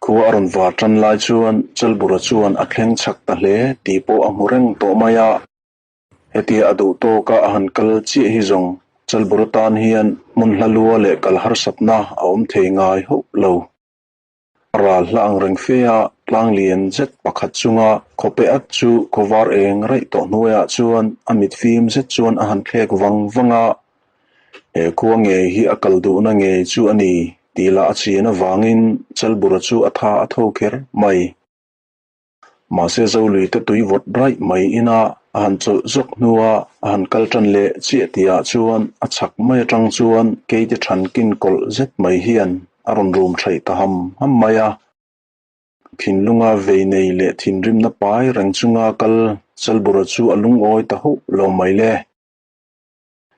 Khua a rawn var tan lai chuan Chalbura chuan a thleng chak ta hle tih pawh a hmu reng tawh mai a. Hetia a duh tawka a han kal chiah hi zawng Chalbura tan hian hmun hla lua leh kal harsatna a awm thei ngai hauh lo. A ral hla ang reng fe a, tlang lian zet pakhat chunga khawpe at chu khawvar eng raih tawh hnuaiah chuan a mit fim zet chuan a han thlek vang vang a. He khua ngei hi a kal duhna ngei chu a ni tih lah a chian avangin Chalbura chu a tha a tho kher mai. Mahse Zoluite tui vawt raih mai ina a han chawlh zawk hnua a han kal tan leh chiah tihah chuan a chhak mai atang chuan keite than kin kawlh zet mai hian a rawn rum theih ta ham ham mai a. Thinlunga vei nei leh thinrimna pai reng chunga kal Chalbura chu a lungawi ta hauh lo mai le.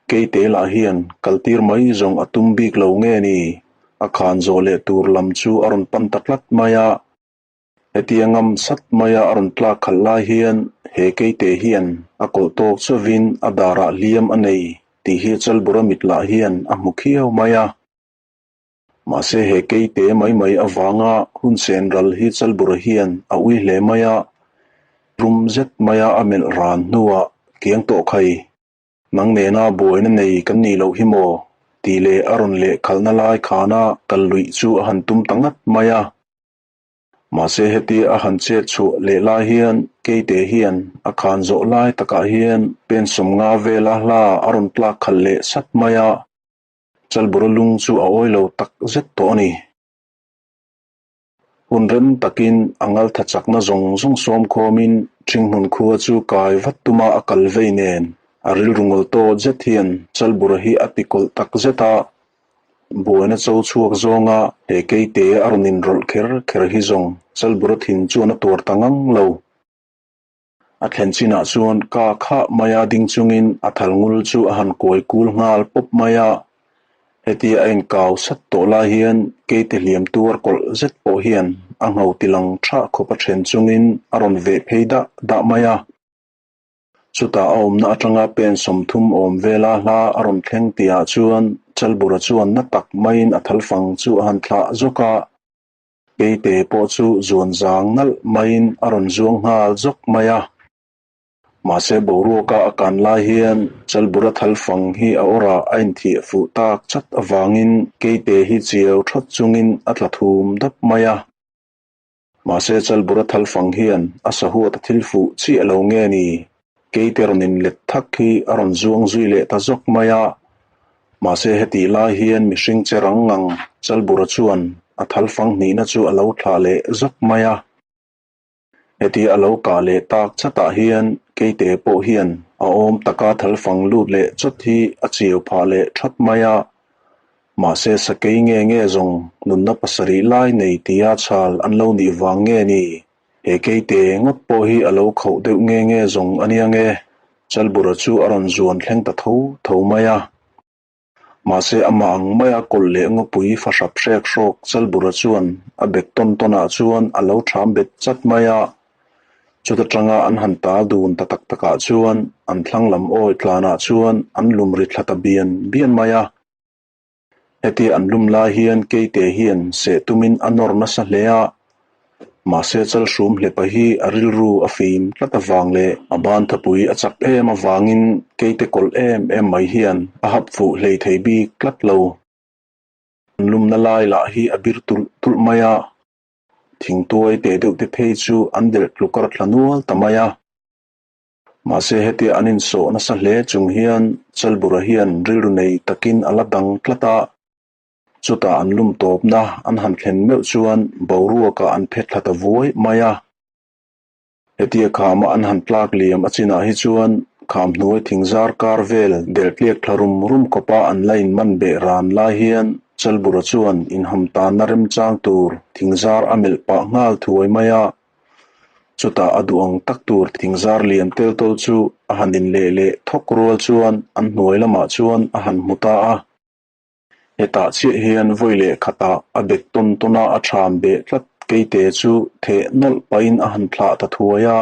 Keite lah hian kaltir mai zawng a tum bik lo nge ni? A khan zawh leh tur lam chu a rawn pan ta tlat mai a. Hetia ngam sat maia a rawn tlak khalh lai hian he keite hian a kawlh tawk chauhin a darah hliam a nei tih hi Chalbura mit lah hian a hmu khiau mai a. Mahse he keite mai mai avanga hun sen ral hi Chalbura hian a ui hle mai a, rum zet maia a melh ran hnuah kiang tawh khai. Nang nena buaina nei kan nih loh hi maw? tih leh a rawn lehkhalhna lai khana kal luih chu a han tum ta ngat mai a. Mahse hetia a han chet chhuah leh lai hian Keite hian a khan zawh lai takah hian pen 50 vela hla a rawn tlak khalh leh sat mai a, Chalbura lung chu a awi lo tak zet tawh a ni. Hun rem takin a ngaltha chakna zawng zawng sawm khawmin Ṭhinghmun khua chu kai vat tuma a kal vei nen a rilru ngawl tawt zet hian Chalbura hi a ti kawlh tak zet a, Buaina cho chhuak zawnga he keite a rawn inrawlh kher kher hi zawng Chalbura thin chuan a tuar ta ngang lo. A thlen chinah chuan ka khah maia ding chungin a thal ngul chu a han kuai kul nghal pawp mai a. Hetia a inkau sat tawh lai hian keite hliam tuar kawlh zet pawh hian a ngho tilang thah khawp a then chungin a rawn veh phei dah dah mai a. Chutah a awmna atanga pen 30 awm vela hla a rawn thleng tihah chuan Chalbura chuan na tak maiin a thalfang chu a han thlah zawk a. Keite pawh chu zuan zang nalh maiin a rawn zuang nghal zawk mai a. Mahse boruaka a kan lai hian Chalbura thalfang hi a awrah a inthiah fuh tak chat avangin Keite hi chiau that chungin a tla thum dap mai a. Mahse Chalbura thalfang hian a sahuat a thil fuh chiah lo nge ni? Keite rawn inlet thak hi a rawn zuang zui leh ta zawk mai a. Mahse hetih lai hian mihring che rang ngang Chalbura chuan a thalfang hnihna chu a lo thlah leh zawk mai a. Hetia a lo kah leh tak chatah hian Keite pawh hian a awm taka thalfang lut leh chawt hi a chiau phah leh that mai a. Mahse sakei nge nge zawng nunna pasarih lai nei tia chhal an lo nih vang nge ni? He keite ngawt pawh hi a lo khauh deuh nge nge zawng a nia nge? Chalbura chu a rawn zuan thleng ta tho tho mai a. Mahse amah ang maia kawlh leh ngawpui fahrap hrek hrawk Chalbura chuan a bek tawn tawnah chuan a lo ṭham bet chat mai a. Chuta ṭanga an han tal dun ta tak takah chuan an thlang lam awi tlanah chuan an lum ri thla ta bian bian mai a. Hetia an lum lai hian Keite hian seh tumin a nawr nasa hle a, mahse Chalhrum hlepa hi a rilru a fim tlat avang leh a ban thapui a chak em avangin Keite kawlh em em mai hian a hap fuh hlei thei bik tlat lo. An lumna lai lah hi a bir tulh tulh mai a, thingtuai teh deuh te phei chu an delh tlukar thla nual ta mai a. Mahse hetia an insawh nasa hle chung hian Chalbura hian rilru nei takin a la dang tlat a, chutah an lum tawpna an han thlen meuh chuan boruakah an phet thla ta vuai mai a. Hetia khama an han tlak liam a chinah hi chuan kham hnuai thingzar kar vel delh tliak thla rum rum khawpa an la inman beh ran lai hian Chalbura chuan inham tanna remchang tur thingzar a melh pah nghal thuai mai a. Chutah a duh ang tak tur thingzar lian tel tawl chu a han inleh leh thawk rual chuan an hnuai lamah chuan a han hmu ta a. Hetah chiah hian vawi leh khatah a bek tawn tawn a a ṭham beh tlat keite chu theh nawlh pahin a han thlah ta thuai a.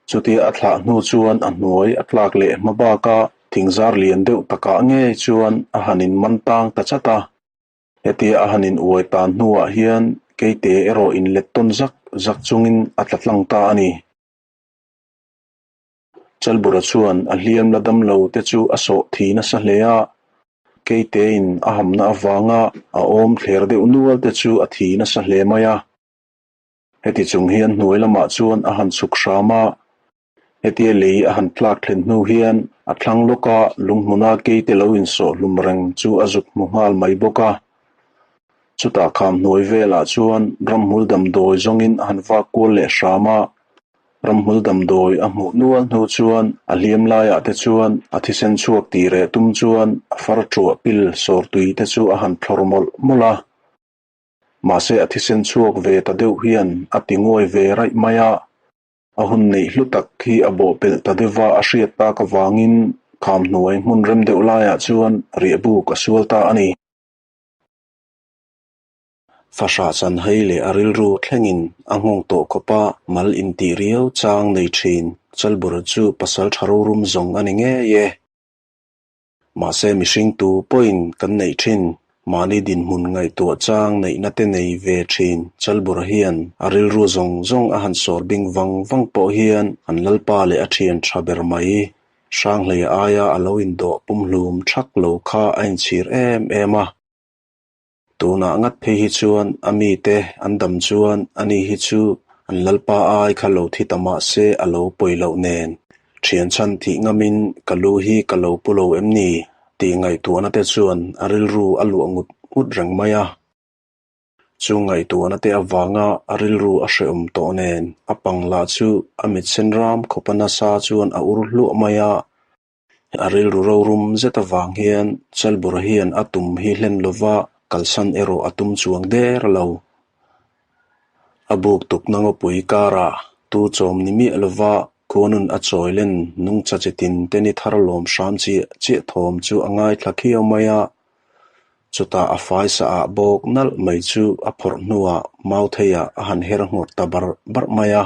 Chutia a thlah hnu chuan a hnuai a tlak leh hma baka thingzar lian deuh takah ngei chuan a han inman tang ta chat a. Hetia a han in uai tan hnuah hian Keite erawh inlet tawn zak zak chungin a tla tlang ta a ni. Chalbura chuan a hliam la dam lo te chu a sawh thi nasa hle a, Keitein a hamna avanga a awm thler deuh nual te chu a thi nasa hle mai a. Heti chung hian hnuai lamah chuan a han chhuk hram a, hetia lei a han tlak thlen hnu hian a thlang lawka lunghmuna keite lo insawh hlum reng chu a zuk hmu nghal mai bawk a. Chutah kham hnuai velah chuan ramhmul damdawi zawngin a han vak kual leh hram a, ramhmul damdawi a hmuh nual hnu chuan a hliam laiah te chuan a thisen chhuak tih reh tum chuan a far ṭuah pil sawr tui te chu a han thlawr mawlh mawlh a. Mahse a thisen chhuak ve ta deuh hian a ti nguai ve raih mai a, a hun neih hlu tak hi a bawhpelh ta deuh a a hriat tak avangin kham hnuai hmun rem deuh laiah chuan riahbuk a sual ta a ni. Fahrah chan hei leh a rilru thlengin a nghawng tawh khawp a, mal intih riau chang nei thin Chalbura chu pasal tha rorum zawng a ni ngei e. Mahse mihring tu pawhin kan neih thin, mahni dinhmun ngaihtuah chang neihna te nei ve thin Chalbura hian a rilru zawng zawng a han sawr bing vang vang pawh hian an lalpa leh a thian tha ber mai Hranghleia aia a lo indawh pumhlum thak lo kha a inchhir em em a. Tunah ngat phei hi chuan a mite an dam chuan ani hi chu an lalpa ai kha lo thi ta mah se a lo pawi loh nen. Thian chhan thih ngamin ka lu hi ka lo pu lo em ni? tih ngaihtuahna te chuan a rilru a luah ngut ngut reng mai a. Chu ngaihtuahna te avanga a rilru a hrehawm tawh nen a pang lah chu a mit sen ram khawpa nasa chuan a ur hluah mai a. A rilru rorum zet avang hian Chalbura hian a tum hi hlen lova kalsan erawh a tum chuang der lo. A buk tukna ngawpui karah tu chawm ni miah lova khuanun a chawi len nungcha chi tin te ni thar lawm hram chiah chiah thawm chu a ngaithla khiau mai a. Chutah a faisa ah bawk nalh mai chu a phawrh hnuah Mautheiah a han her nghawr ta barh barh mai a.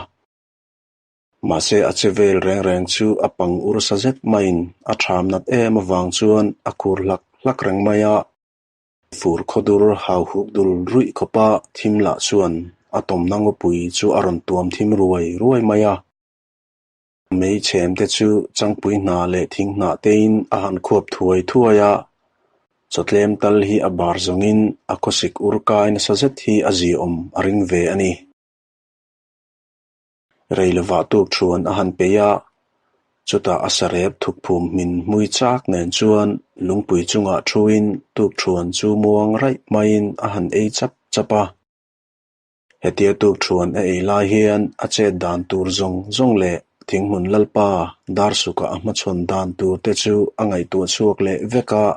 Mahse a che vel reng reng chu a pang ursa zet maiin a ṭham nat em avang chuan a khur hlak hlak reng mai a. Fur khawdur hau huk dul ruih khawpa thim lah chuan a tawmna ngawpui chu a rawn tuam thim ruai ruai mai a. Mei chhem te chu changpui hna leh thing hnah tein a han khuap thuai thuai a. Chawtlem tal hi a bar zawngin a khawsik ur kai nasa zet hi a ziaawm a ring ve a ni. Rei lovah tuk thuan a han peih a, chutah a sarep thukphum hmin hmui chak nen chuan lungpui chungah thuin tuk thuan chu muang raih maiin a han ei chap chap a. Hetia tuk thuan a ei lai hian a chet dan tur zawng zawng leh thinghmun lalpa Darsuka a hmachhawn dan tur te chu a ngaihtuah chhuak leh vek a.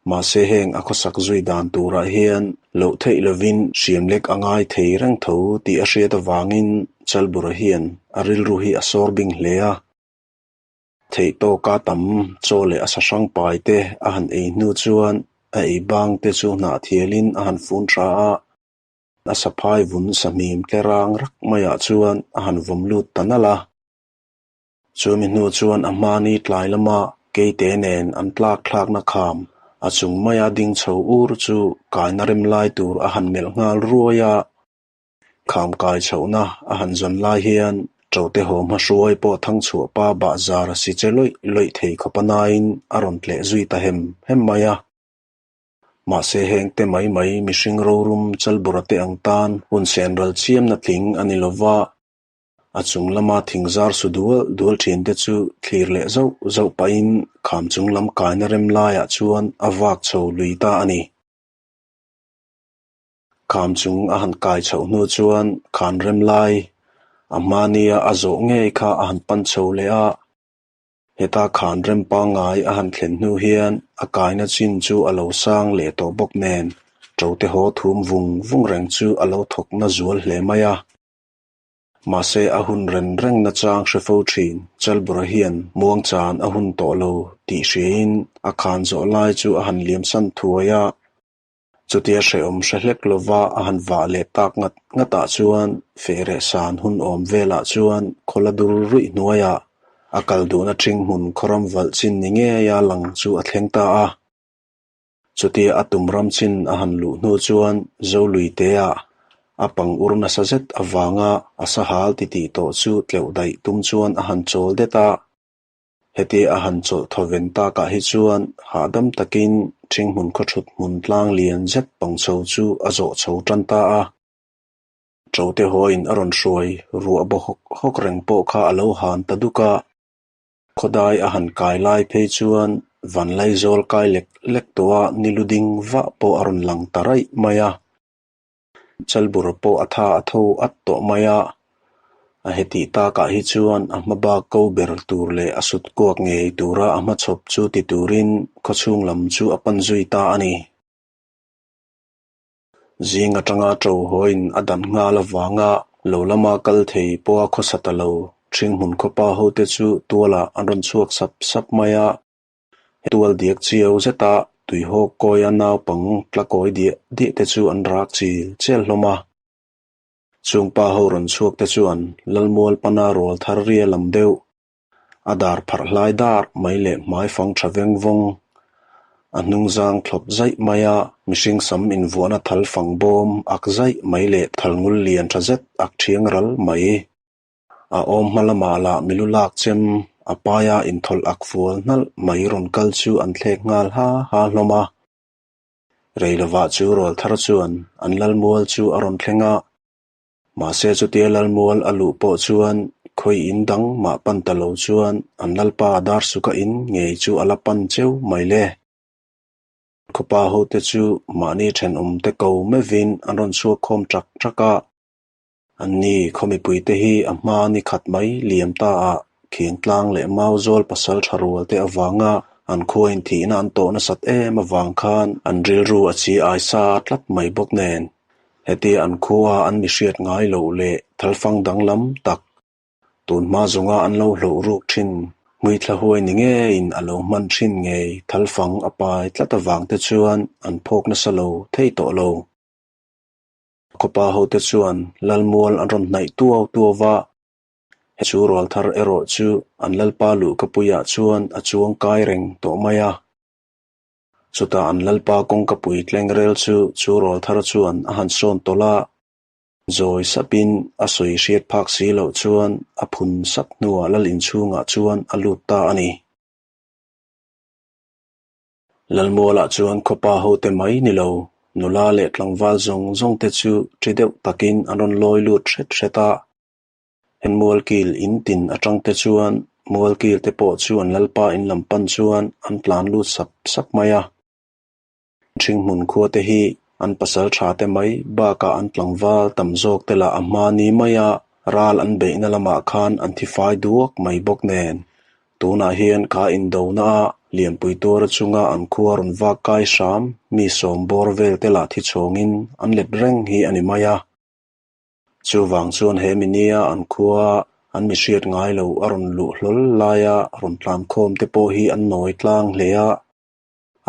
Mahse heng a khawsak zui dan turah hian loh theih lovin hriam lek a ngai thei reng tho tih a hriat avangin Chalbura hian a rilru hi a sawr bing hle a. Theih tawka tam chaw leh a sahrang pai te a han ei hnu chuan a ei bang te chu hnahthialin a han fun tha a, a saphai vun sahmim tlerang rak maiah chuan a han vawm lut ta nalh a. Chumi hnu chuan a hmani tlai lama keite nen an tlak thlakna kham a chung maia ding chho ur chu kaina rem lai tur a han melh nghal ruai a. Kham kai chhohna a han zawn lai hian Ṭote haw hmahruai pawh thangchhuah pa bahzar a si che lawih lawih thei khawp a nain a rawn tleh zui ta hem hem mai a. Mahse heng te mai mai mihring rorum chalbura te ang tan hun senral chiamna tling a ni lova. A chung lama thingzar su dual dual thin te chu thlir leh zauh zauh pahin kham chung lam kaina rem laiah chuan a vak chho lui ta a ni. Kham chung a han kai chhoh hnu chuan khan rem lai a hmania a zawh ngei kha a han pan chho leh a. Heta khan rem pangngai a han thlen hnu hian a kaina chin chu a lo sang leh tawh bawk nen ṭote haw thum vung vung reng chu a lo thawk na zual hle mai a. Mahse a hun ren reng nachang hre fo thin Chalbura hian muangchan a hun tawh lo tih hriain a khan zawh lai chu a han liamsan thuai a. Chutia hrehawm hre hlek lova a han vah leh tak ngat ngatah chuan fehreh san hun awm velah chuan khawla dur ruih hnuaiah a kal duhna ṭhing hmun khawram valh chin ni ngeia lang chu a thleng ta a. Chutia a tum ram chin a han luh hnu chuan Zoluitea A pang ur nasa zet avanga a sahal titih tawh chu tleuh daih tum chuan a han chawl det a. Hetia a han chawlh thawven takah hi chuan hahdam takin Ṭhinghmun khaw ṭhut hmun tlang lian zet pang chho chu a zawh chho tan ta a. Ṭote hawiin a rawn hruai ruah baw hawk hawk reng pawh kha a lo han ta duk a. Khawdai a han kai lai phei chuan Vanlaizawl kai lek lek tawha nilu ding vah pawh a rawn lang ta raih mai a. Chalbura pawh a tha a tho at tawh mai a. A hetih takah hi chuan a hma bak ko ber tur leh a sut kuak ngei tura a hmachhawp chu ti turin khawchhung lam chu a pan zui ta a ni. Zing atanga ṭo hawiin a dan nghal avanga lo lama kal thei pawha khawsa ta lo Ṭhinghmun khawpa hote chu tualah an rawn chhuak sap sap mai a. Tual diak chiau zeta tuihawk kawia naupang tla kawi diah diah te chu an rak chil chel hlawm a. Chung pa ho rawn chhuak te chuan Lalmual pana rual thar ria lam deuh a dar pharh hlai dar mai leh hmai fang tha veng vawng a hnung zang thlawp zaih mai a, mihring sam invuahna thal fang bawm ak zaih mai leh thal ngul lian tha zet ak thiang ral mai. A awm hma lamah lah milu lak chem a paia inthawlh ak fual hnalh mai rawn kal chu an thlek nghal ha ha hlawm a. Rei lovah chu rual thar chuan an lalmual chu a rawn thleng a. Mahse chutia lalmual a luh pawh chuan khawi in dang mah pan ta lo chuan an lalpa Darsuka in ngei chu a la pan cheu mai le. Khawpa hote chu mahni thenawmte ko meuhin an rawn chhuak khawm ṭak ṭak a. Anni khaw mipuite hi a hma ni khat mai liam ta ah Khiangtlang leh Mauzawl pasal tha rual te avanga an khua inthihna an tawh nasat em avang khan an rilru a chi ai sa tlat mai bawk nen. Hetia an khua an mi hriat ngai loh leh thalfang danglam tak tun hma zawnga an lo hloh ruk thin hmuithla huai ni ngeiin a lo hman thin ngei thalfang a pai tlat avang te chuan an phawk nasa lo thei tawh lo. Khawpa hote chuan Lalmual an rawn hnaih tuau tuau va, he chu rual thar erawh chu an Lalpa luhkapuiah chuan a chuang kai reng tawh mai a. Chutah an Lalpa kawngkapui tlengrel chu chu rual thar chuan a han sawn tawlh a, zawi sapin a sawi hriat phak si loh chuan a phun sap hnuah Lal inchhungah chuan a lut ta a ni. Lalmualah chuan khawpa hote mai ni lo, nula leh tlangval zawng zawng te chu ṭi deuh takin an rawn lawi lut hret hret a. Hen mualkil in tin aṭang te chuan mualkil te pawh chu an lalpa in lam pan chuan an tlan lut sap sap mai a. Ṭhinghmun khua te hi an pasal ṭha te mai bakah an tlangval tam zawk te lah a hma ni maia ral an beihna lamah khan an thi fai duak mai bawk nen. Tunah hian kha indona a lianpui tuara chunga an khua rawn vak kai hram mi sawm bawr vel te lah thi chhawngin an let reng hi a ni mai a. Chuvang chuan he minia an khua an mi hriat ngai lo a rawn luh hlawl laia rawn tlan khawm te pawh hi an nawi tlang hle a.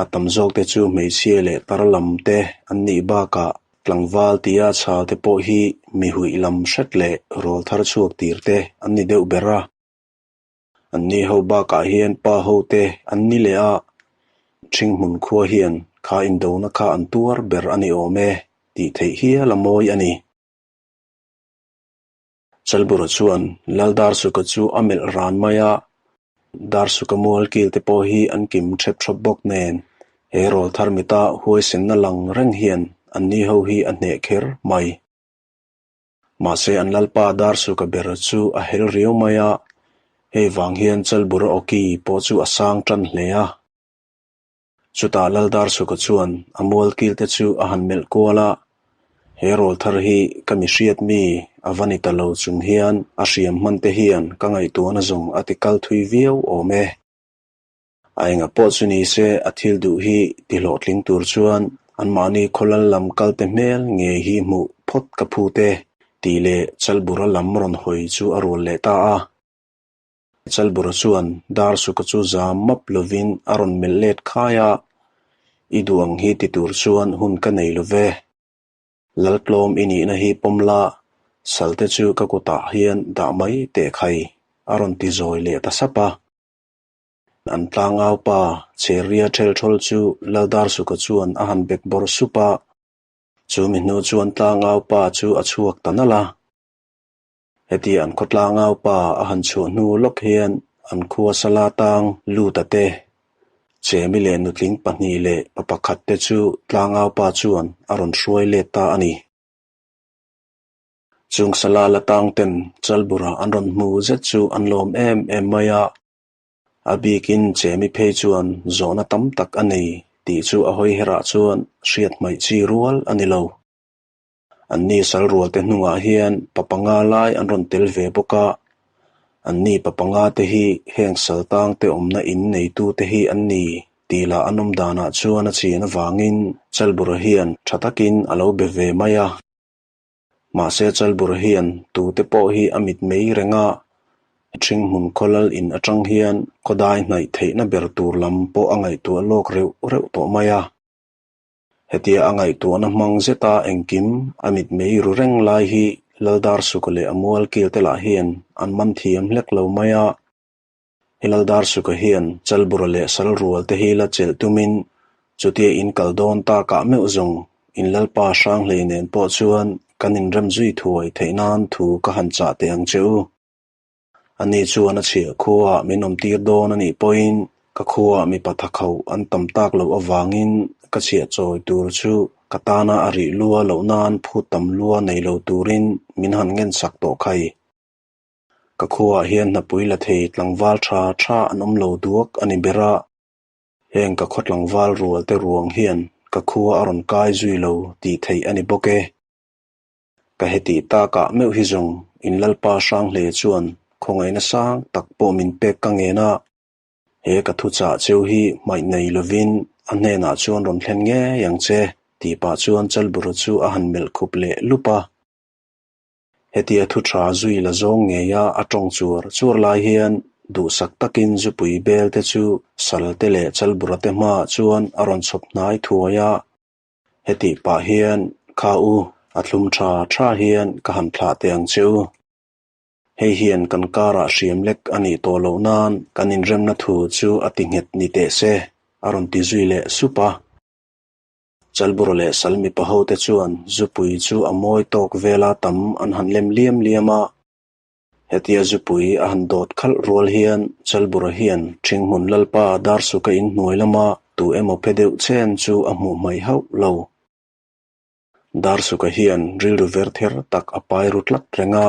A tam zawk te chu hmeichhia leh tar lam te an nih bakah tlangval tia chhal te pawh hi mi huih lam hret leh rawl thar chhuak tir te an ni deuh ber a. Anni ho bakah hian pa ho te an ni leh a, Ṭhinghmun khua hian kha indona kha an tuar ber a ni awm e tih theih hial a mawi a ni. Chalbura chuan Lal Darsuka chu a melh ran mai a, Darsuka mualkil te pawh hi an kim ṭhep ṭhawp bawk nen he rawl thar mita huaisenna lang reng hian anni ho hi a hneh kher mai. Mahse an lalpa Darsuka ber chu a hel riau mai a, hei vang hian Chalbura awki pawh chu a sang tan hle a. Chutah Lal Darsuka chuan a mualkil te chu a han melh kual a, He rawl thar hi ka mi hriat mi a va ni ta lo chung hian a hriam hman te hian ka ngaihtuahna zawng a ti kal thui viau awm e. A enga pawh chu ni se a thil duh hi ti hlawhtling tur chuan anmahni khawlal lam kal te hmel ngei hi hmuh phawt ka phut e tih leh Chalbura lam rawn hawi chu a rual leh ta a. Chalbura chuan Darsuka chu zam map lovin a rawn melh let khai a, I duh ang hi ti tur chuan hun ka nei lo ve. Laltlawm i nihna hi pawm la, salte chu ka kutah hian dah mai teh khai, a rawn ti zawi leh ta sap a. An tlangau pa Chheria ṭhelṭhawl chu Laldarsuka chuan a han bek bawr sup a. Chu mi hnu chuan tlangau pa chu a chhuak ta nalh a. Heti an khaw tlangau pa a han chhuah hnu lawk hian an khua sala tang lut a te, Chemi leh nutling pahnih leh pa pakhat te chu tlangau pa chuan a rawn hruai let ta a ni. Chung sala la tang ten Chalbura an rawn hmu zet chu an lawm em em mai a. A bikin Chemi phei chuan zawhna tam tak a nei tih chu a hawi herah chuan hriat hmaih chi rual a ni lo. Anni sal rualte hnungah hian pa panga lai an rawn tel ve bawk a, anni pa panga te hi heng sal tangte awmna in neitute hi an ni tih lah an awm danah chuan a chian avangin Chalbura hian tha takin a lo be ve mai a. Mahse Chalbura hian tute pawh hi a mit mei reng a, Ṭhinghmun khawlal in aṭang hian khawdai hnaih theihna ber tur lam pawh a ngaihtuah lawk reuh reuh tawh mai a. Hetia a ngaihtuahna hmang zeta engkim a mitmei ru reng lai hi Laldarsuka leh a mualkil te lah hian an man thiam hlek lo mai a. He Laldarsuka hian Chalbura leh Salrual te hi la chelh tumin chutia in kal dawn takah meuh zawng in Lalpa Hranghlei nen pawh chuan kan inrem zui thuai theih nan thu ka han chah teh ang che u. Ani chuan a chhiah khuaah min awmtir dawn a nih pawhin ka khuaah mipa thakhoh an tam tak loh avangin ka chhiah chawi tur chu ka tana a rih lua loh nan phut tam lua nei lo turin min han ngensak tawh khai. Ka khuaah hian hnapui la thei tlangval tha tha an awm lo duak a ni ber a, heng ka khaw tlangval rual te ruang hian ka khua a rawn kai zui lo tih theih a ni bawk e. Ka heti takah meuh hi zawng in Lalpa Hranghle chuan khawngaihna sang tak pawh min pek ka ngen a, he ka thuchah cheu hi hmaih nei lovin a hnenah chuan rawn thlen ngei ang che tih pah chuan Chalbura chu a han melh khup leh lup a. Hetia thu tha zui la zawng ngeia a tawng chuar chuar lai hian duhsak takin zupui bel te chu Salte leh Chalbura te hmaah chuan a rawn chhawp hnai thuai a. Hetih pah hian kha u, a thlum tha tha hian ka han thlah teh ang che u. Hei hian kan karah hriam lek a nih tawh loh nan kan inremna thu chu a ti nghet ni teh se, a rawn ti zui leh sup a. Chalbura leh sal mipa ho te chuan zupui chu a mawi tawk vela tam an han lem liam liam a. Hetia zupui a han dawt khalh rual hian Chalbura hian Ṭhinghmun Lalpa Darsuka in hnuai lama tu emaw phe deuh chen chu a hmuh hmaih hauh lo. Darsuka hian rilru ver ther tak a pai ru tlat reng a.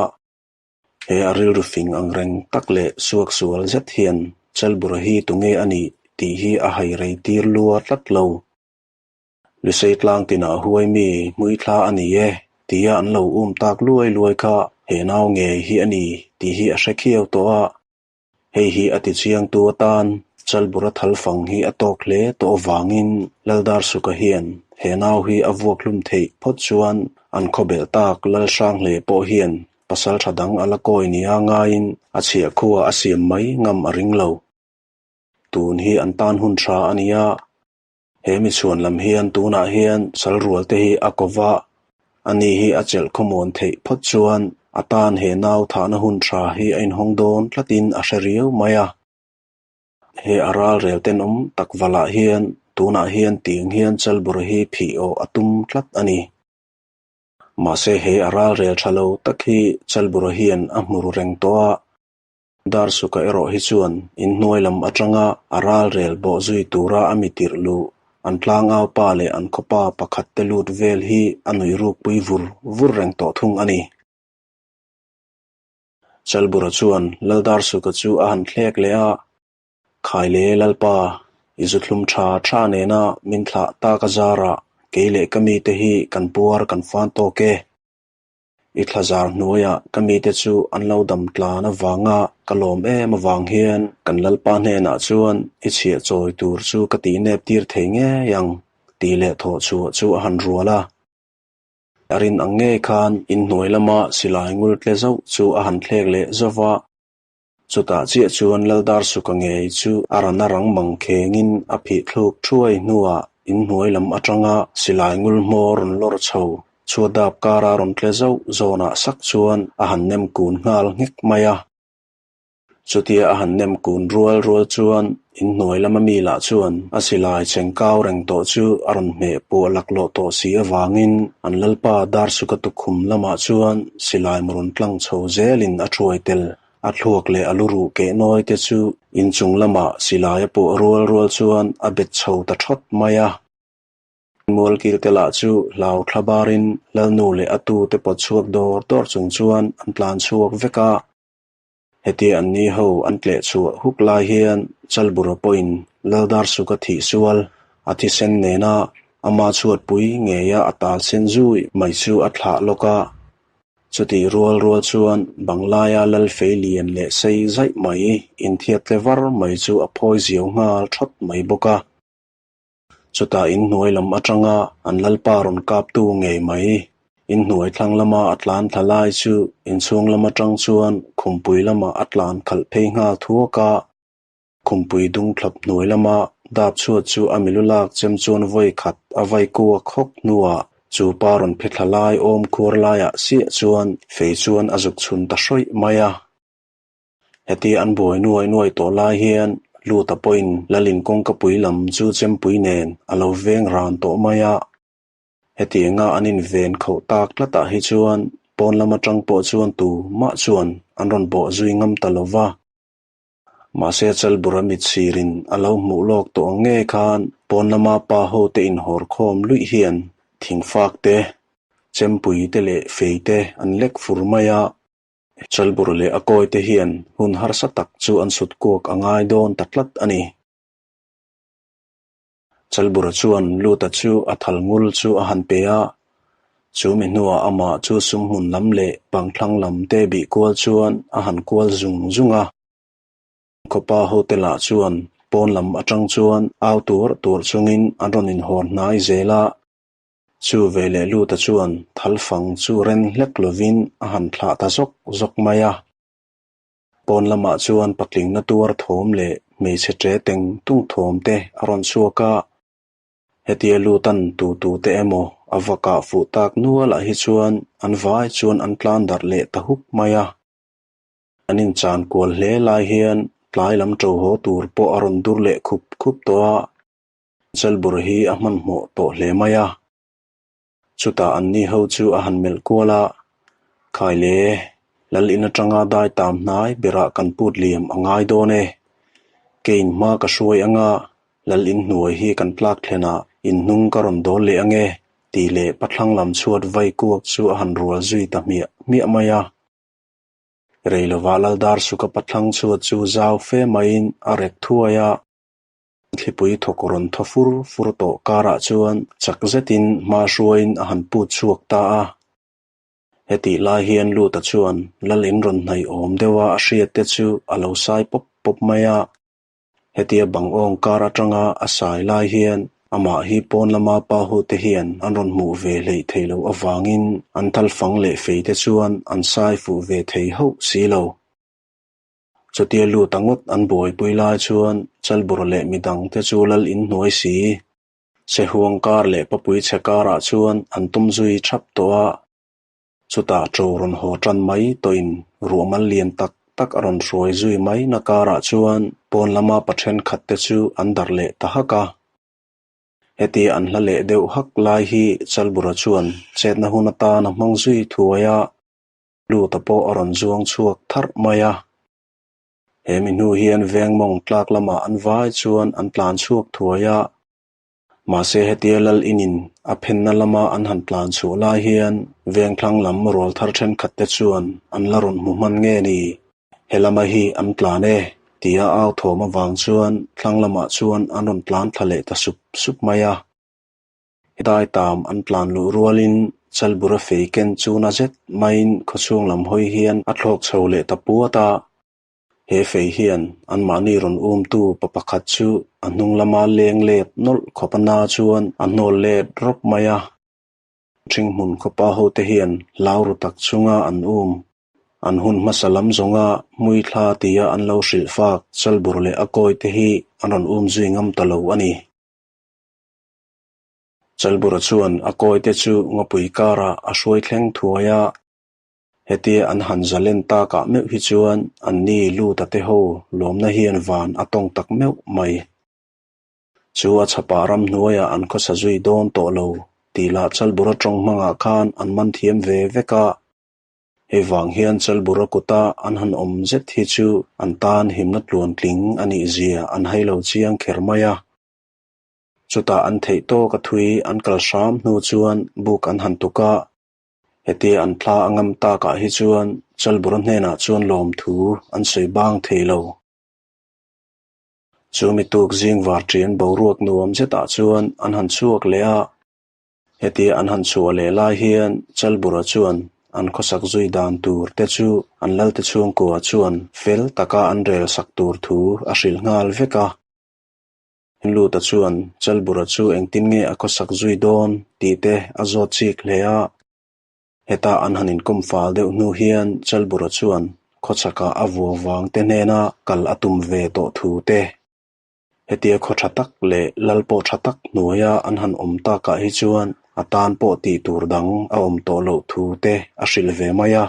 He a rilru fing ang reng tak leh suak sual zet hian Chalbura hi tunge a nih tih hi a hai rei tir lua tlat lo. Lusei tlang tinah huai mi hmuithla a ni e tia an lo um tak luai luai kha he nau ngei hi a ni tih hi a hre khiau tawh a. Hei hi a tichiangtu atan Chalbura thalfang hi a tawk hle tawh avangin Laldarsuka hian he nau hi a vuak hlum theih phawt chuan an khawbelh tak Lalhranghle pawh hian pasal tha dang a la kawi nia ngaiin a chhiahkhua a siam mai ngam a ring lo. Tun hi an tan hun tha a nia. He mi chhuan lam hian tunah hian sal rual te hi a ko va, ani hi a chelh khawmuan theih phawt chuan a tan he nau thahna hun tha hi a inhawng dawn tlatin a hre riau mai a. He a ral rel tenawm tak valah hian tunah hian tiang hian Chalbura hi phih awh a tum tlat a ni. Mahse he a ral rel tha lo tak hi Chalbura hian a hmu ru reng tawh a. Darsuka erawh hi chuan inhnuai lam atanga a ralrel bawh zui tura a mi tirh luh an tlangau pa leh an khawpa pakhat te lut vel hi a nuih rukpui vur vur reng tawh thung a ni. Chalbura chuan Lal Darsuka chu a han thlek leh a, Khaile Lalpa, i zu thlum tha tha nena min thlah tak a zarah kei leh ka mite hi kan puar kan fan tawk e. I thlazar hnuaiah ka mite chu an lo dam tlan avanga ka lawm em avang hian kan Lalpa hnenah chuan i chhiah chawi tur chu ka tih nep tir thei ngei ang tih leh thawh chhuah chu a han rual a. A rin ang ngei khan inhnuai lama silai ngul tle zauh chu a han thlek leh zauh va. Chutah chiah chuan Laldarsuka ngei chu a rana rang mang khengin a phih thluk thuai hnuah inhnuai lam atanga silai ngul hmawr rawn lawr chho chhuat dap kara rawn tle zauh zawnah sak chuan a han nem kun nghal nghek mai a. Chutia a han nem kun rual rual chuan inhnuai lama mi lah chuan a silai cheng kau reng tawh chu a rawn hmeh puah laklawh tawh si avangin an lalpa Darsuka tukhum lamah chuan silai mu rawn tlang chho zelin a thuai tel. A thluak leh a luruh keh nawi te chu inchung lamah silai a puah rual rual chuan a bet chho ta thawt mai a. Mualkil te lah chu hlau thla barin Lalnu leh a tu te pawt chhuak dawr dawr chung chuan an tlan chhuak vek a. Hetia an ni ho an tleh chhuah huk lai hian Chalbura pawhin Laldarsuka thih sual a thisen nena ama chhuatpui ngeia a tal sen zui mai chu a thlah lawk a. Chutih rual rual chuan Banglaia lal fei lian leh sei zaih mai inthiat tle var mai chu a phawi ziau nghal thawt mai bawk a. Chutah inhnuai lam atanga an lalpa rawn kaptu ngei mai inhnuai thlang lama a tlan thla lai chu inchhung lam atang chuan khumpui lamah a tlan khalh phei nghal thuak a. Khumpui dung thlap hnuai lama dap chhuat chu a milu lak chem chuan vawi khat a vai kuak hawk hnuah chu pa rawn phe thla lai awm khuar laiah siah chuan fei chuan a zuk chhun ta hrawih mai a. Hetia an buai nuai nuai tawh lai hian Luta pawhin Lalin kawngkapui lam chu chempui nen a lo veng ran tawh mai a. Hetianga an inven khauh tak tlatah hi chuan pawn lam atang pawh chuan tu mah chuan an rawn bawh zui ngam ta lo va. Mahse Chalbura mitsirin a lo hmuh lawk tawh ang nge khan pawn lama pa ho te inhawr khawm luih hian thingfak te, chempui te leh fei te an lek fur mai a. Chalbur leh a kawi te hian hun harsa tak chu an sut kuak a ngai dawn ta tlat a ni. Chalbura chuan Luta chu a thal ngul chu a han pe a, chu mi hnuah amah chu sumhmun lam leh pangthlang lam te bih kual chuan a han kual zung zung a. Khawpa hote lah chuan pawn lam atang chuan au tur tur chungin an rawn inhawr hnai zel a. Chu veleh Luta chuan thalfang chu ren hlek lovin a han thlah ta zawk zawk mai a. Pawn lamah chuan patlingna tuar thawm leh hmeichhe ṭe teng tung thawm te a rawn chhuak a. Hetia Lutan tu tu te emaw a va kah fuh tak nualah hi chuan an vai chuan an tlan darh leh ta huk mai a. An inchan kual hle lai hian tlai lam ṭo haw tur pawh a rawn dur leh khup khup tawh a. Chalbur hi a hmanhmawh tawh hle mai a. Chutah anni ho chu a han melh kual a, Khai le, Lal in atanga dai tam hnai berah kan put liam a ngai dawn e. Kein hma ka hruai anga Lal in hnuai hi kan tlak thlenah in hnung ka rawn dawl leh ange tih leh pathlang lam chhuat vai kuak chu a han rual zui ta hmiah hmiah mai a. Rei lovah Lal Darsuka pathlang chhuat chu zau fe maiin a rek thuai a. Thlipui thawk rawn thaw fur fur tawh karah chuan chak zetin hma hruaiin a han put chhuak ta a. Hetih lai hian Luta chuan Lal in rawn hnaih awm deuha a hriat te chu a lo sai pawp pawp mai a. Hetia bang awng kar atanga a sai lai hian amah hi pawn lama pa ho te hian an rawn hmuh ve hleih theih loh avangin an thalfang leh fei te chuan an sai fuh ve thei hauh si lo. Chutia lut a ngawt an buaipui lai chuan Chalbur leh midang te chu lal in hnuai si. Sehuang kar leh Papui chhe karah chuan an tum zui thap tawh a. Chutah ṭo rawn haw ṭan mai tawhin ruahmal lian tak tak a rawn hruai zui mai na karah chuan pawn lama pa ṭhenkhat te chu an darh leh ta hak a. Heti an hla leh deuh hak lai hi Chalbura chuan chetna hun atan a hmang zui thuai a. Luta pawh a rawn zuang chhuak tharh mai a. He mi hnu hian veng mawng tlak lamah an vai chuan an tlan chhuak thuai a. Mahse hetia lal inin a phenna lama an han tlan chhuah lai hian veng thlang lam rual thar thenkhat te chuan an la rawn hmu hman nge ni? He lama hi an tlan e tia au thawm avang chuan thlang lamah chuan an rawn tlan thla leh ta sup sup mai a. Dai tam an tlan luh rualin Chalbura fei ken chu na zet maiin khawchhung lam hawi hian a thlawk chho leh ta puat a. He fei hian anmahni rawn umtu pa pakhat chu a hnung lama leng let nawlh khawp a na chuan a hnawl let rawp mai a. Ṭhinghmun khawpa hote hian hlau ru tak chunga an um. An hun hmasa lam zawnga hmui thla tia an lo hrilh fak Chalbur leh a kawi te hi an rawn um zui ngam ta lo a ni. Chalbura chuan a kawite chu ngawpui karah a hruai thleng thuai a. Hetia an han zalen takah meuh hi chuan anni Luta te ho lawmna hian van a tawng tak meuh mai. Chu a chhapah ramhnuaiah an khawsa zui dawn tawh lo tih lah Chalbura tawng hmangah khan an man thiam ve vek a. Hei vang hian Chalbura kuta an han awm zet hi chu an tan himna tluantling a nih zia an hai lo chiang kher mai a. Chutah an theih tawk a thui an kal hram hnu chuan buk an han tuk a. Hetia an thla a ngam takah hi chuan Chalbura hnenah chuan lawmthu an sawi bang thei lo. Chu mi tuk zing var ṭian boruak nuam zetah chuan an han chhuak leh a. Hetia an han chhuah leh lai hian Chalbura chuan an khawsak zui dan tur te chu an lalte chhungkua chuan fel taka an rel sak tur thu a hrilh nghal vek a. Luta chuan Chalbura chu engtin nge a khawsak zui dawn tih te a zawt chik hle a. Heta an han inkawm fal deuh hnu hian Chalbura chuan khawchhakah a vua vang te hnena kal a tum ve tawh thu te, hetia khaw tha tak leh lal pawh tha tak hnuaia an han awm takah hi chuan a tan pawh tih tur dang a awm tawh loh thu te a hrilh ve mai a.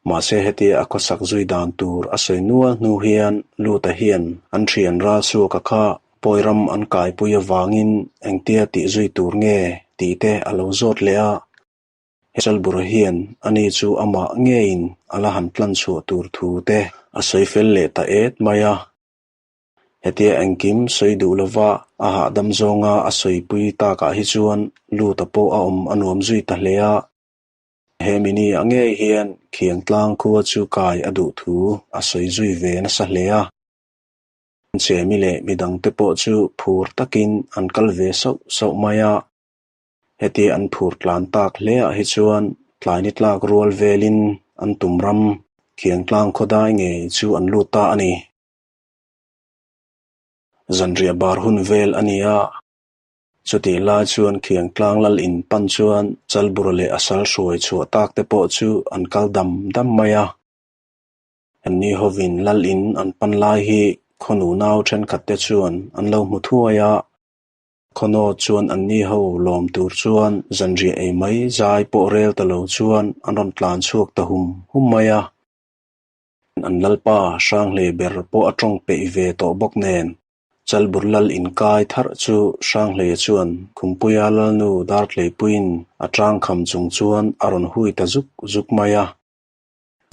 Mahse hetia a khawsak zui dan tur a sawi nual hnu hian Luta hian an thian Ralsuaka kha Pawiram an kaipui avangin engtia tih zui tur nge tih te a lo zawt leh a. He Chalbura hian ani chu amah ngeiin a la han tlan chhuah tur thu te a sawi fel leh ta et mai a. Hetia engkim sawi duh lova a hahdam zawnga a sawipui takah hi chuan Luta pawh a awm a nuam zui ta hle a. He mini ah ngei hian Khiangtlang khua chu kai a duh thu a sawi zui ve nasa hle a. Chemi leh midangte pawh chu phur takin an kal ve sauh sauh mai a. Hetia an phur tlan tak hle ah hi chuan tlai ni tlak rual velin an tum ram Khiangtlang khawdai ngei chu an lut ta a ni. Zanriah bar hun vel a ni a. Chutih lai chuan Khiangtlang lal in pan chuan Chalbura leh a sal hruai chhuah tak te pawh chu an kal dam dam mai a. Anni hovin lal in an pan lai hi khawnu nau thenkhat te chuan an lo hmu thuai a. Khawnaw chuan anni ho lawm tur chuan zanriah ei mai zai pawh rel ta lo chuan an rawn tlan chhuak ta hum hum mai a. An lalpa Hranghlei ber pawh a tawng peih ve tawh bawk nen Chalbur lal inkai tharh chu Hranghleia chuan Khumpuia lalnu Dartleipuiin a tang kham chung chuan a rawn hui ta zuk zuk mai a.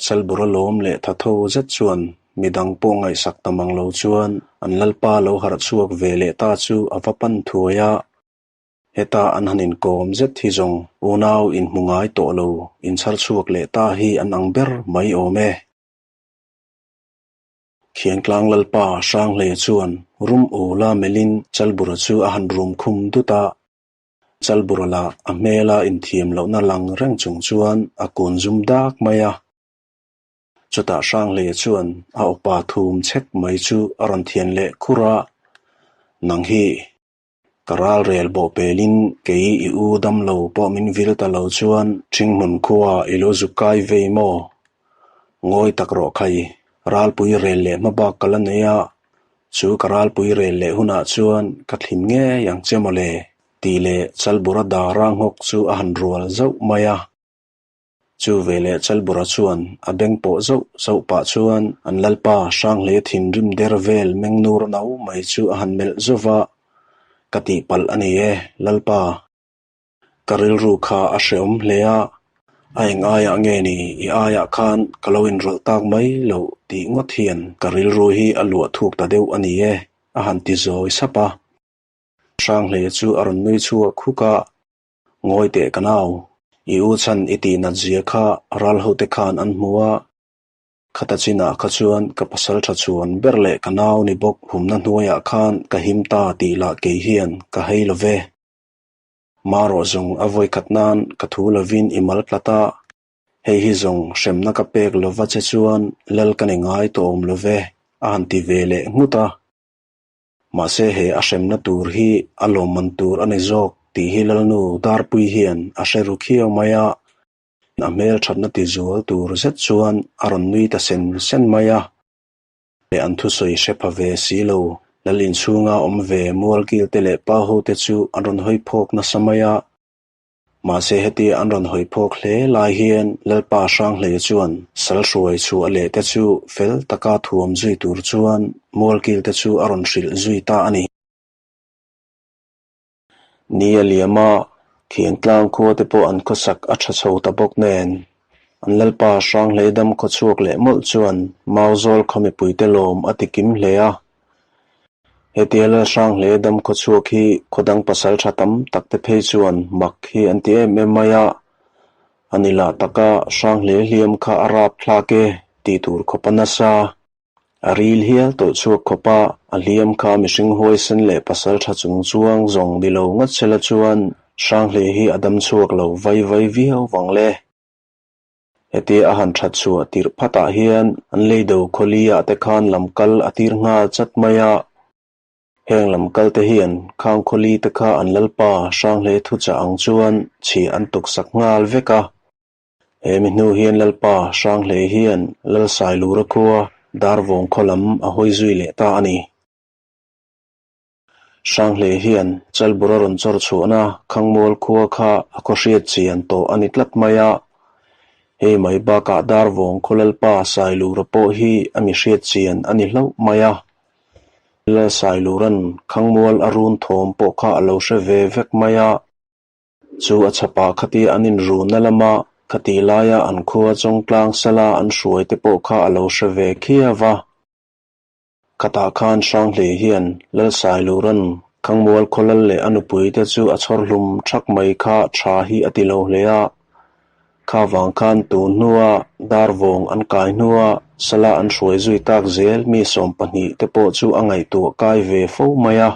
Chalbura lawm leh thatho zet chuan midang pawh ngaihsak ta mang lo chuan an lalpa lo harh chhuak ve leh ta chu a va pan thuai a. Heta an han inkawm zet hi zawng unau inhmu ngai tawh lo inchhar chhuak leh ta hi an ang ber mai awm e. Khiangtlang Lalpa Hranghleia chuan rum ula melhin Chalbura chu a han rum khum dut a. Chalbura lah a hmela inthiam lohna lang reng chung chuan a kun zum dak mai a. Chutah Hranghleia chuan a awpa thum chhek mai chu a rawn thian leh khur a, Nang hi ka ral rel bawh pelin kei i u damlo pawh min vil ta lo chuan Ṭhinghmun khua i lo zuk kai vei maw? Ngawi tak rawh khai, ralpui rel leh hmabak ka la nei a, chu ka ralpui rel leh hunah chuan ka thlim ngei ang che mawle tih leh Chalbura dara nghawk chu a han rual zauh mai a. Chu veleh Chalbura chuan a beng pawh zauh zauh pah chuan an lalpa Hranghlei thinrim der vel meng nur no mai chu a han melh zauh va, Ka tihpalh a ni e, lalpa. Ka rilru kha a hrehawm hle a, a eng aiah nge ni i aiah khan ka lo inrawlh tak mai loh tih ngawt hian ka rilru hi a luah thuk ta deuh a ni e, a han ti zawi sap a. Hranghleia chu a rawn nui chhuak huk a, Ngawi teh ka nau, i u chhan i tih nat zia kha ral hote khan an hmu a, khata chinah kha chuan ka pasal tha chhuan ber leh ka nau ni bawk humna hnuaiah khan ka him ta tih lah kei hian ka hei lo ve. Marawh zawng a vawi khat nan ka thu lovin i mal tlat a, hei hi zawng hremna ka pek lova che chuan lal ka ni ngai tawh awm lo ve, a han ti ve leh nghut a. Mahse he a hremna tur hi a lawmman tur a ni zawk tih hi Lalnu Darpui hian a hre ru khiau mai a, a hmelthatna ti zual tur zet chuan a rawn nui ta sen sen mai a. Leh an thusawi hre pha ve si lo, Lal inchhunga awm ve Mualkil te leh Pa ho te chu an rawn hawi phawk nasa mai a. Mahse hetia an rawn hawi phawk hle lai hian Lalpa Hranghleia chuan sal hruai chhuah leh te chu fel taka thuam zui tur chuan mualkil te chu a rawn hrilh zui ta a ni. Ni a liam a, Khiangtlang khua te pawh an khawsak a tha chho ta bawk nen, an Lalpa Hranghlei dam khawchhuak leh mawlh chuan Mauzawl khaw mipuite lawm a ti kim hle a. Hetia Lalhranghlei dam khawchhuak hi khaw dang pasal tha tam tak te phei chuan mak hi an ti em em mai a, a ni lah taka Hranghlei hliam kha a rap thlak e tih tur khawp a nasa. A ril hial tawlh chhuak khawp a, a hliam kha mihring huaisen leh pasal tha chung chuang zawng ni lo ngat sela chuan Hranghlei hi a dam chhuak lo vai vai viau vang le. Hetia a han that chhuah tirh phatah hian an leido khawli ah te khan lam kal a tir nghal chat mai a. Heng lam kal te hian khang khawli te kha an lalpa Hranghlei thuchah ang chuan chhia an tuksak nghal vek a. He mi hnu hian Lalpa Hranghlei hian Lalsailura khua Darvawng khaw lam a hawi zui leh ta a ni. Hranghlei hian Chalbura rawn chawr chhuahna Khangmual khua kha a khaw hriat chian tawh a ni tlat mai a. Hei mai bakah Darvawng khaw Lalpa Sailura pawh hi a mi hriat chian a ni hlauh mai a. Lalsailuran Khangmual a run thawm pawh kha a lo hre ve vek mai a. Chu a chhapah khati an inrunna lama khati laia an khua Chawngtlang sala an hruai te pawh kha a lo hre ve khiau va. Khatah khan Hranghlei hian Lalsailuran Khangmual khawlal leh a nupui te chu a chhawr hlum thak mai kha tha hi a ti lo hle a. Kha vang khan tun hnua Darvawng an kai hnua sala an hruai zui tak zel mi 12 te pawh chu a ngaihtuah kai ve fo mai a.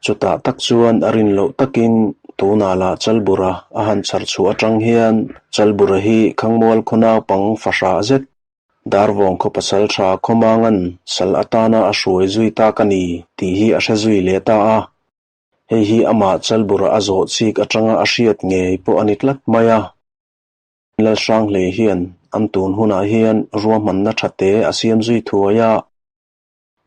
Chutah tak chuan a rin loh takin tunah lah Chalbura a han chhar chhuah atang hian Chalbura hi Khangmual khaw naupang fahrah zet Darvawng khaw pasal tha Khawmangan sal atana a hruai zui tak a ni tih hi a hre zui leh ta a. Hei hi amah Chalbura a zawh chik atanga a hriat ngei pawh a ni tlat mai a. Lalhranghlei hian an tun hunah hian ruahmanna tha te a siam zui thuai a.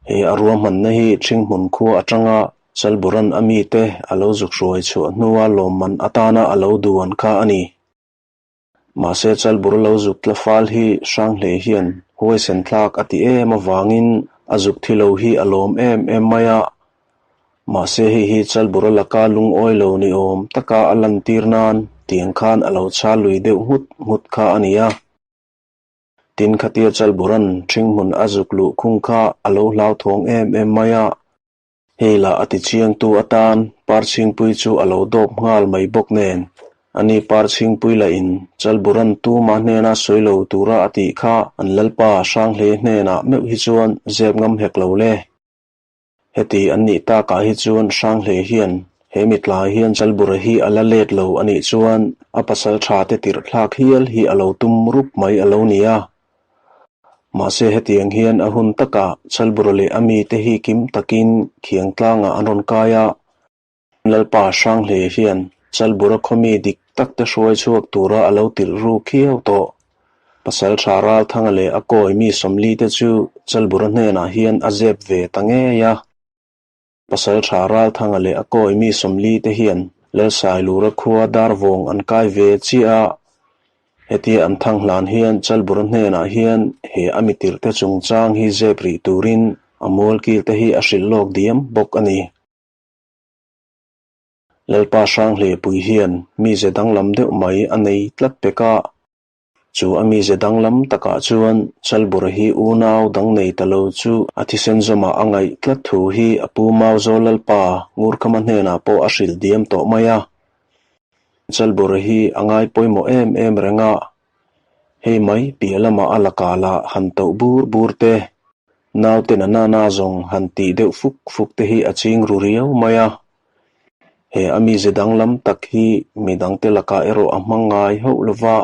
He a ruahmanna hi Ṭhinghmun khua aṭanga Chalburan a mite a lo zuk hruai chhuah hnua lawmman atana a lo duan kha a ni. Mahse Chalbur lo zuk tla fal hi Hranghlei hian huaisen thlak a ti em avangin a zuk thi lo hi a lawm em em mai a. Mahse hei hi Chalbura laka lungawi lo ni awm taka a lantir nan tiang khan a lo chhal lui deuh nghut nghut kha a ni a. Tin khatia Chalburan ṭhinghmun a zuk luh khung kha a lo hlauthawng em em mai a. Hei lah a ti chiangtu atan Parchhingpui chu a lo dawp nghal mai bawk nen, ani Parchhingpui lahin Chalburan tuma hnena sawi lo tura a tih kha an Lalpa Hranghlei hnenah meuh hi chuan zep ngam hek lo le. Heti an nih takah hi chuan Hranghlei hian he mitlai hian Chalbura hi a la let lo a nih chuan a pasal tha te tirh thlak hial hi a lo tum rup mai a lo ni a. Mahse hetiang hian a hun takah Chalbura leh a mite hi kim takin Khiangtlangah an rawn kai a. Lalpa Hranghlei hian Chalbura khawmi dik tak te hruai chhuak tura a lo tirh ru khiau tawh. Pasal tha Ralthanga leh a kawi mi 40 te chu Chalbura hnenah hian a zep ve ta ngei a. Pasal tha Ralthanga leh a kawi mi 40 te hian Lalsailura khua Darvawng an kai ve chiah a. Hetia an thang hlan hian Chalbura hnenah hian he a mi tirh te chungchang hi zep rih turin a mualkil te hi a hrilh lawk diam bawk a ni. Lalpa Hranghlehpui hian mize danglam deuh mai a nei tlat pek a. Chu a mize danglam takah chuan Chalbura hi unau dang nei ta lo chu a thisen zawmah a ngaih tlat thu hi a pu Mauzawl Lalpa Ngurkhama hnenah pawh a hrilh diam tawh mai a. Chalbura hi a ngai pawimawh em em reng a. Hei mai piah lamah a lakah lah han toh bur bur te, naute na na na zawng han tih deuh fuk fuk te hi a ching ru riau mai a. He a mize danglam tak hi midangte lakah erawh a hmang ngai hauh lova,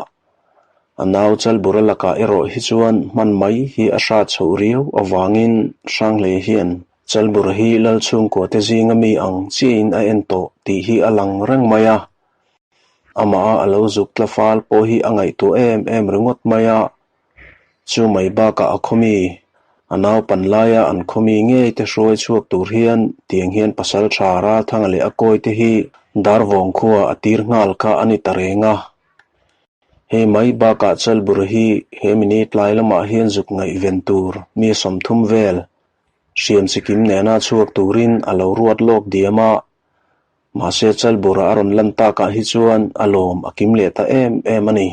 a nau Chalbura lakah erawh hi chuan hman mai hi a hrat chhoh riau avangin Hranghlei hian Chalbura hi Lalchhungkua te zinga mi ang chiahin a en tawh tih hi a lang reng mai a. Amah a lo zuk tla fal pawh hi a ngaihtuah em em ringawt mai a. Chu mai bakah a khawmi, A naupan laia an khawmi ngei te hruai chhuak tur hian tiang hian pasalṭha Ralthanga leh a kawi te hi Darvawng khua a tir nghal kha a ni ta reng a. Hei mai bakah Chalbura hi he mini tlai lamah hian zuk ngaihven tur mi 30 vel hriam chikim nena chhuak turin a lo ruat lawk diam a. Mahse Chalbura a rawn lan takah hi chuan a lawm a kim leh ta em em a ni.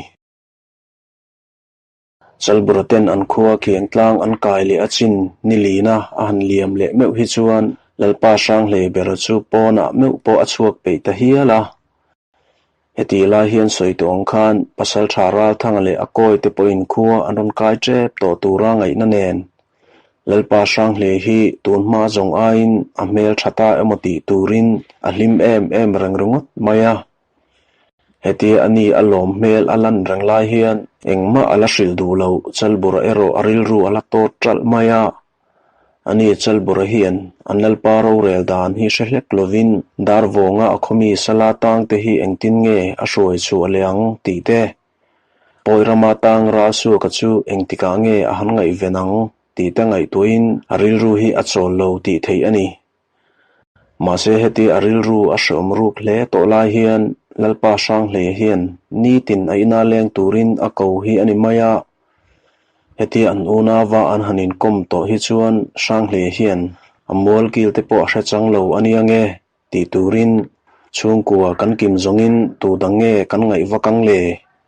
Chalbura ten an khua khiang tlang an kai leh a chin ni lina a han liam leh meuh hi chuan Lalpa Hranghlei bera chu pawnah meuh pawh a chhuak peih ta hial a. Hetih lai hian sawi tawh ang khan Pasalṭha Ralthanga leh a kawi te pawhin khua an rawn kai ṭep tawh tura ngaihna nen Lalpa Hranghlei hi tun hma zawng aiin a hmel ṭha ta emaw tih turin a hlim em em reng ringawt mai a. Hetia a ni a lawm hmel a lan reng lai hian engmah a la hrilh duh lo, Chalbura erawh a rilru a la tawt ṭalh mai a. Ani Chalbura hian an Lalpa rorel dan hi hre hlek lovin Darvawnga a khawmi sala tangte hi engtin nge a hruai chhuah leh ang tih te, Pawi rama tang Ralsuaka chu engtikah nge a han ngaihven ang tih te ngaihtuahin a rilru hi a chawl lo tih theih a ni. Mahse heti a rilru a hreawm ruk hle tawh lai hian Lalpa Hranghlei hian nitin a ina leng turin a ko hi a ni mai a. Heti an unauva an han inkawm tawh hi chuan Hranghlei hian a mualkil te pawh a hre chang lo a nia nge tih turin chhungkua kan kim zawngin tu dang nge kan ngaih vak ang le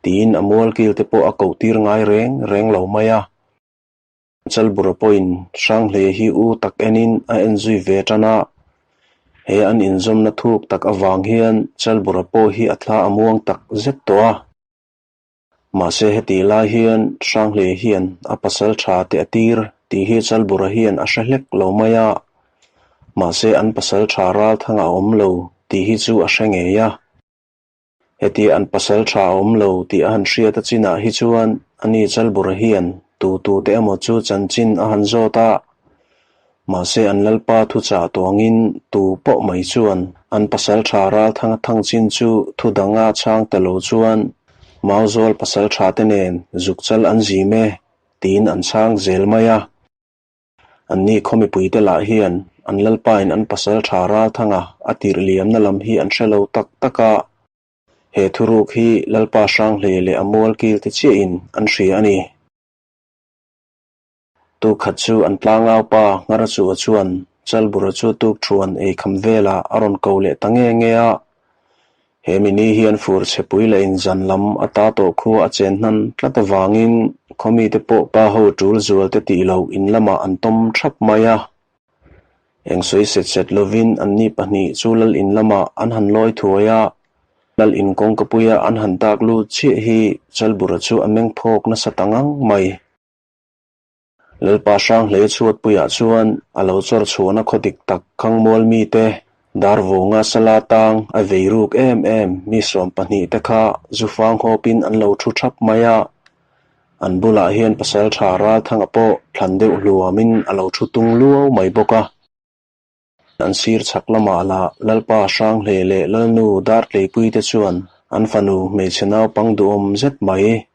tiin a mualkil te pawh a koh tir ngai reng reng lo mai a. Chalbura pawhin Hranghlei hi u tak enin a en zui ve tan a, he an inzawmna thuk tak avang hian Chalbura pawh hi a thla a muang tak zet tawh a. Mahse hetih lai hian Hranghlei hian a pasal tha te a tir tih hi Chalbura hian a hre hlek lo mai a, mahse an pasal tha Ralthanga a awm lo tih hi chu a hre ngei a. Hetia an pasal tha a awm lo tih a han hriat a chinah hi chuan ani Chalbura hian tu tu te emaw chu chanchin a han zawt a. Mahse an Lalpa thuchah tuangin tu pawh mai chuan an pasal tha Ralthanga thang chin chu thu danga chhang ta lo chuan Mauzawl pasal tha te nen zukchal an zim e tiin an chhang zel mai a. Anni khaw mipuite lah hian an Lalpain an pasal tha Ralthanga a tirh liamna lam hi an hre lo tak tak a. He thuruk hi Lalpa Hranghlei leh a mualkil te chiahin an hria a ni. Tuk khat chu an tlangaupa Ngharachua chuan Chalbura chu tukthuan eikham velah a rawn ko leh ta nge nge a. He mini hian fur chhepui leh inzan lam a ta tawh khu a chen hnan tlat avangin khaw mite pawh pa ho tul zual te tih loh in lamah an tawm thap mai a. Eng sawi set set lovin anni pahnih chu lal in lamah an han lawi thuai a, lal in kawngkapuia an han dak lut chiah hi Chalbura chu a meng phawk nasa ta ngang mai. Lalpa Hranghlei chhuatpuiah chuan a lo chawr chhuahna khaw dik tak Khangmual mite Darvunga sala tang a vei ruk em em mi 20 te kha zufang hawpin an lo thu thap mai a. An bulah hian pasaltha Ralthanga pawh thlan deuh hluamin a lo thu tung luau mai bawk a. An sir chhak lamah lah Lalpa Hranghlei leh Lalnu Dartleipui te chuan an fanu hmeichhe naupang duhawm zet mai.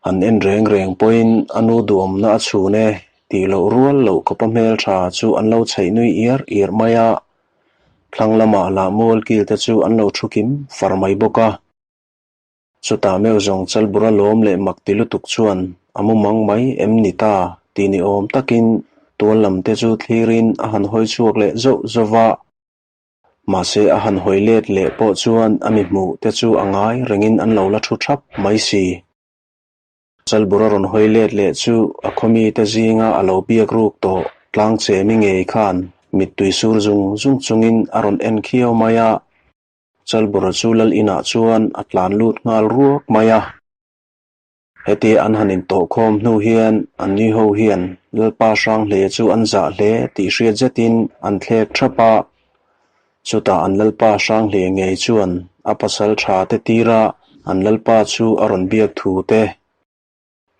Han en reng reng pawhin a nu duhawmna a chhun e tih loh rual loh khawpa hmeltha chu an lo chheih nui iar iar mai a. Thlang lamah lah mualkil te chu an lo thu kim far mai bawk a. Chutah meuh zawng Chalbura lawm leh mak ti lutuk chuan a mu mang mai em ni ta tih ni awm takin tual lam te chu thlirin a han hawi chhuak leh zauh zauh va. Mahse a han hawi let leh pawh chuan a mi hmuh te chu a ngai rengin an lo la thu thap mai si. Chalbura rawn hawi let leh chu a khawmi te zinga a lo biak ruk tawh tlang che mi ngei khan mittui sur zung zung chungin a rawn en khiau mai a. Chalbura chu lal inah chuan a tlan lut nghal ruak mai a. Heti an han intawhkhawm hnu hian an ni ho hian Lalpa Hranghlei chu an zah hle tih hriat zetin an thlek thap a. Chutah an Lalpa Hranghlei ngei chuan a pasal tha te tira an Lalpa chu a rawn biak thu te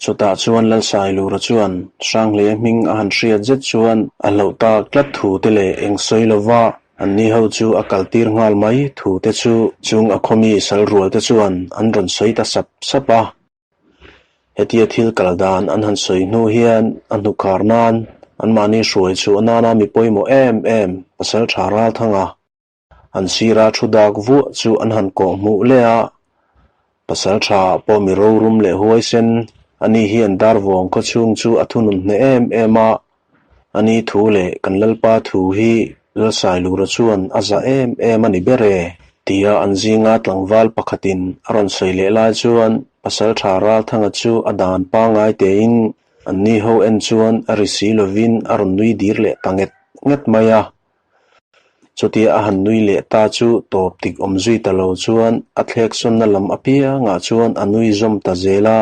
Chutah chuan Lalsailura chuan Hranghleia hming a han hriat zet chuan a hlauh tak tlat thu te leh eng sawi lova anni ho chu a kal tir nghal mai thu te chu chung a khawmi sal rual te chuan an rawn sawi ta sap sap a. Hetia thil kal dan an han sawi hnu hian a hnukhar nan. Anmahni hruai chhuah nana mi pawimawh em em Pasalṭha Ralthanga an sira thu dak vuah chu an han kawh hmuh leh a. Pasalṭha pawh mi rorum leh huaisen ani hian Darvawng khawchhung chu a thunun hneh em em a. Ani thu leh kan Lalpa thu hi Lalsailura chuan a za em em a ni ber e, tia an zinga tlangval pakhatin a rawn sawi leh lai chuan Pasalṭha Ralthanga chu a dan pangngai tein Anni ho en chuan a ri si lovin a rawn nui dir leh ta nget nget mai a. Chutia a han nui leh ta chu tawp tik awm zui ta lo chuan a thlek sawnna lam apiangah chuan a nui zawm ta zel a.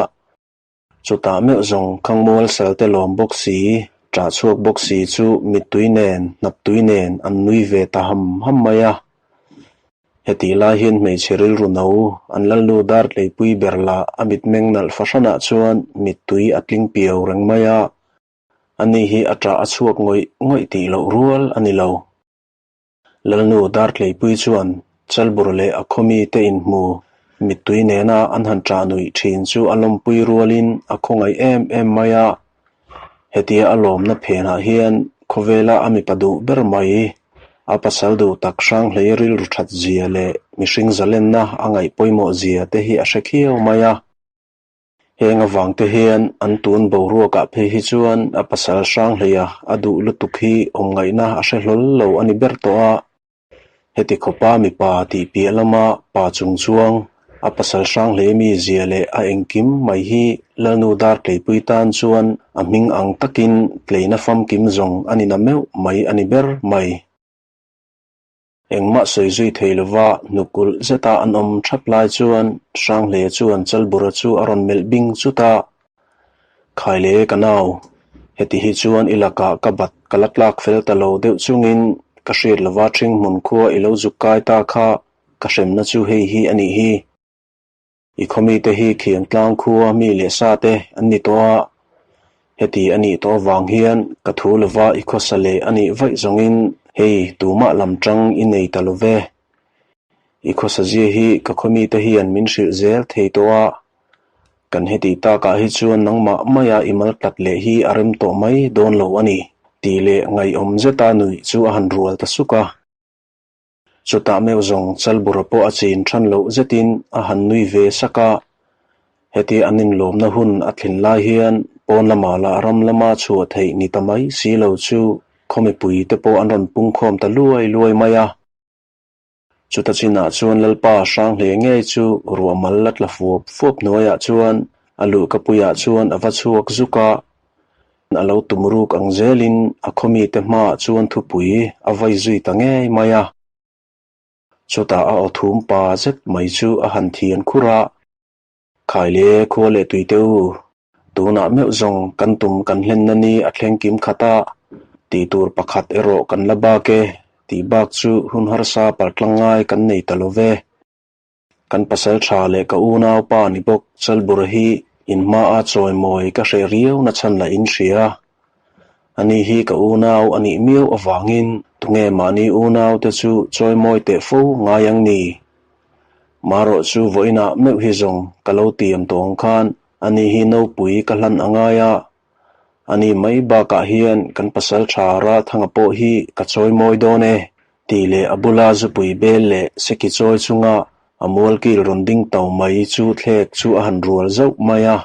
Chutah meuh zawng Khangmual salte lawm bawk si, ṭah chhuak bawk si chu mittui nen, hnaptui nen an nui ve ta ham ham mai a. Hetih lai hian hmeichhe rilru no, an lalnu dar tleipui ber lah a mitmeng nalh fahranah chuan mittui a tling piau reng mai a, ani hi a ṭah a chhuak ngawih ngawih tih loh rual a ni lo. Lalnu dar tleipui chuan Chalbur leh a khawmi te inhmu mittui nena an han ṭah nuih ṭhin chu a lawmpui rualin a khawngaih em em mai a, hetia a lawmna phenah hian khawvela a mipa duh ber mai A pasal duh tak hrang hlei rilru that zia leh mihring zalenna a ngaih pawimawh zia te hi a hre khiau mai a. Heng avang te hian an tun boruakah phei hi chuan a pasal hrang hleia a duh lutuk hi awm ngaihna a hre hlawl lo a ni ber tawh a. Heti khawpa mipa tih piah lama pa chung chuang a pasal hrang hlei mi zia leh a engkim mai hi Lalnu dar tleipui tan chuan a hming ang takin tleina famkim zawng a ni na meuh mai a ni ber mai. Engmah sawi zui thei lova hnukulh zeta an awm thap lai chuan Hranghleia chuan Chalbura chu a rawn melh bing chut a, Khaile ka nau, heti hi chuan i lakah ka bat ka la tlak fel ta lo deuh chungin ka hriat lova ṭhing hmun khua i lo zuk kai ta kha ka hremna chu hei hi a nih hi. I khawmite hi Khiangtlang khua mi leh sa te an ni tawh a, heti a nih tawh avang hian ka thu lova i khawsa leh a nih vaih zawngin hei tumah lam tang i nei ta lo ve. I khawsa zia hi ka khawmite hian min hrilh zel thei tawh a, kan heti takah hi chuan nangmah maia i mal tlat leh hi a rem tawh mai dawn lo a ni, tih leh ngaihawm zeta nuih chu a han rual ta suk a. Chutah meuh zawng Chalbura pawh a chin than loh zetin a han nui ve sak a. Heti an inlawmna hun a thlin lai hian pawn lamah lah ram lama chhuah theih ni ta mai si lo chu khaw mipui te pawh an rawn pungkhawm ta luai luai mai a. Chuta chinah chuan Lalpa hrang hle ngei chu ruahmal la tla fuap fuap hnuaiah chuan a luhkapuiah chuan a va chhuak zuk a. A lo tum ruk ang zelin a khawmite hmaah chuan thupui a vai zui ta ngei mai a. Chutah a aw thum pa zet mai chu a han thian khur a, Khaile khua leh tuite u, tunah meuh zawng kan tum kan hlenna ni a thleng kim khat a, tih tur pakhat erawh kan la bak e, tih bak chu hun harsa paltlang ngai kan nei ta lo ve. Kan pasal tha leh ka unaupa ni bawk Chalbura hi in hmaa chawimawi ka hreh riau na chhan lah in hria. Ani hi ka unau a nih miau avangin tunge mahni unau te chu chawimawi teh fo ngai ang ni? Marawh chu vawiinah meuh hi zawng ka lo tiam tawh ang khan ani hi nopui ka hlan a ngai a. Ani mai bakah hian kan pasal tha Ralthanga pawh hi ka chawimawi dawn e. Tih leh a bula zupui bel leh seki chawi chunga a mualkil rawn ding to mai chu thlek chu a han rual zauh mai a.